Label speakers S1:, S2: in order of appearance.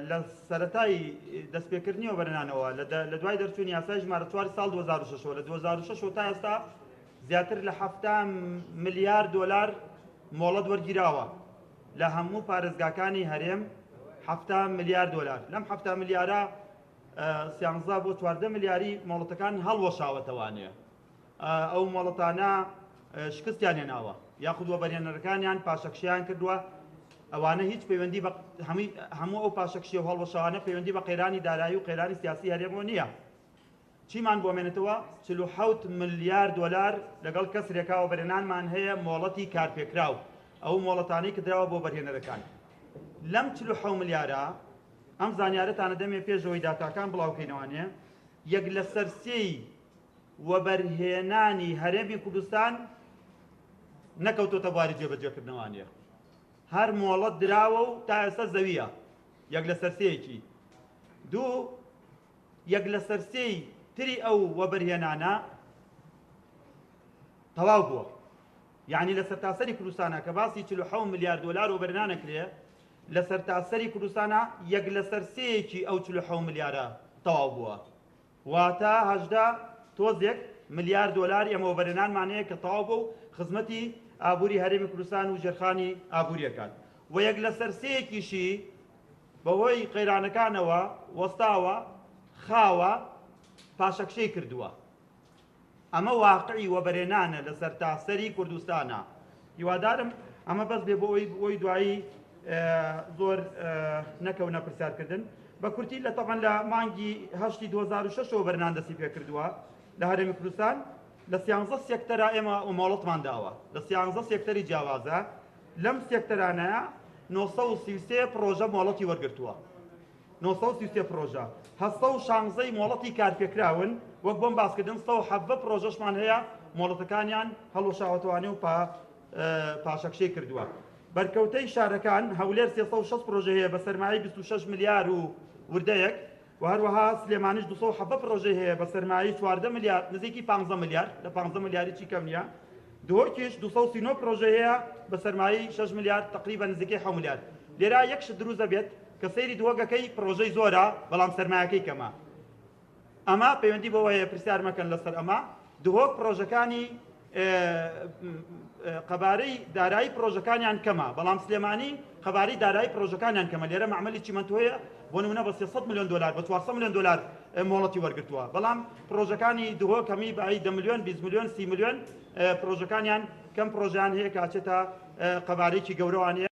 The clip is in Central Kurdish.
S1: لە سەرەتای دەستپێکردنی وەبەرهێنانەوە لە دوای دەرچوونی یاسای ژمارە 4 ساڵ 2006 لە 2006 تا ئێستا زیاتر لە 70 ملیار دۆلار مۆڵەت وەرگیراوە لە هەموو پارێزگاکانی هەرێم 70 ملیار دۆلار لەم 70 ملیارە سیانزە بۆ 14 ملیاری مۆڵەتەکان هەڵوەشاوەتەوانێ ئەو مۆڵەتانە شکستیان هێناوە یاخود وەبەرهێنەرەکانیان پاشەکشیان کردووە ئەوانە هیچ پەیوەندی بە هەموو ئەو پاشەکشی و هەڵوەشانە پەیوەندی بە قەیرانی دارایی و قەیرانی سیاسی هەرێمەوە نییە. چیمان بۆ مێنێتەوە؟ 47 ملیار دۆلار لەگەڵ کەسرێکا وەبەرهێنانمان هەیە مۆڵەتی کارپێکراو، ئەو مۆڵەتانەی کە دراوە بۆ وەبەرهێنەرەکان. لەم 47 ملیارە ئەم زانیارەتانە دەمێ پێشەوەی داتاکان بڵاوکەینەوانێ یەک لەسەر سێی وەبەرهێنانی هەرێمی کوردستان نەکەوتۆتە بواری جێبەجێکردنەوانیە هەر مۆڵەت دراوە و تا ئێستا زەویە یەک لەسەر سێیەکی دوو یەک لەسەر سێی تری ئەو وەبەرهێنانە تەواو بووە یعنی لە سەرتاسەری کوردستانە کە باسی 46 ملیار دلار وەبەرهێنان کرێ لە سەرتاسەری کوردستانە یەک لەسەر سێیەکی ئەو 46 ملیارە تەواو بووە واتە 18 تۆزێک ملیار دۆلار ئێمە وەبەرهێنانمان هەیە کە تەواو بوو خزمەتی ئابووری هەرێمی کوردستان و ژێرخانی ئابووریەکان و یەک لەسەر سێیەکیشی بەهۆی قەیرانەکانەوە وەستاوە خاوە پاشەکشەی کردووە. ئەمە واقعی وەبەرهێنانە لە سەرتاسەری کوردستانە. هیوادارم ئەمە بەس بێ بۆ ئەوەی دوایی زۆر نەکەونە پرسیارکردن. بە کورتی لە تەبعەن لە مانگی هەشتی 2006 وەبەرهێنان دەستی پێکردووە لە هەرێمی کوردستان لە سیانزە سێکتەرا ئێمە مۆڵەتمان داوە لە سیانزە سێکتەری جیاوازە لەم سێکتەرانە 933 پڕۆژە مۆڵەتی وەرگرتووە. 933 پڕۆژە، 816 ی مۆڵەتی کارپێکراون، وەک بۆم باسکردن 117 پڕۆژەشمان هەیە مۆڵەتەکانیان هەڵوەشاوەتەوانێ و پاشەکشەی کردووە. بەرکەوتەی شارەکان، هەولێر 360 پڕۆژە هەیە بە سەرمایەی 26 ملیار و وردەیەک و هەروەها سلێمانیش 217 پڕۆژەی هەیە بە سەرمایەی 14 ملیار نزیکی 15 ملیار لە 15 ملیاری چی کەم نییە. دهۆکیش 239 پڕۆژەی هەیە بە سەرمایەی 6 ملیار تقریبا نزیکەی 7 ملیار. لێرە یەک شت دروست دەبێت کە سەیری دهۆکەکەی پڕۆژەی زۆرە بەڵام سەرمایەکەی کەمە. ئەمە پەیوەندی بەوە هەیە پرسیار مەکەن لەسەر ئەمە دهۆک پڕۆژەکانی قەبارەی دارایی پڕۆژەکانیان کەمە بەڵام سلێمانی قەبارەی دارایی پڕۆژەکانیان کەمە لێرە مەعمەلی چیمەنتۆ هەیە بۆ نمونە بە 300 ملیۆن دلار بە 400 ملیۆن دلار مۆڵەتی وەرگرتووە بەڵام پڕۆژەکانی دهۆک کەمی بایی 10 ملیۆن 20 ملیۆن 30 ملیۆن پڕۆژەکانیان کەم پڕۆژیان هەیە کە ئەچێتە قەبارەیەکی گەورەوانەیە.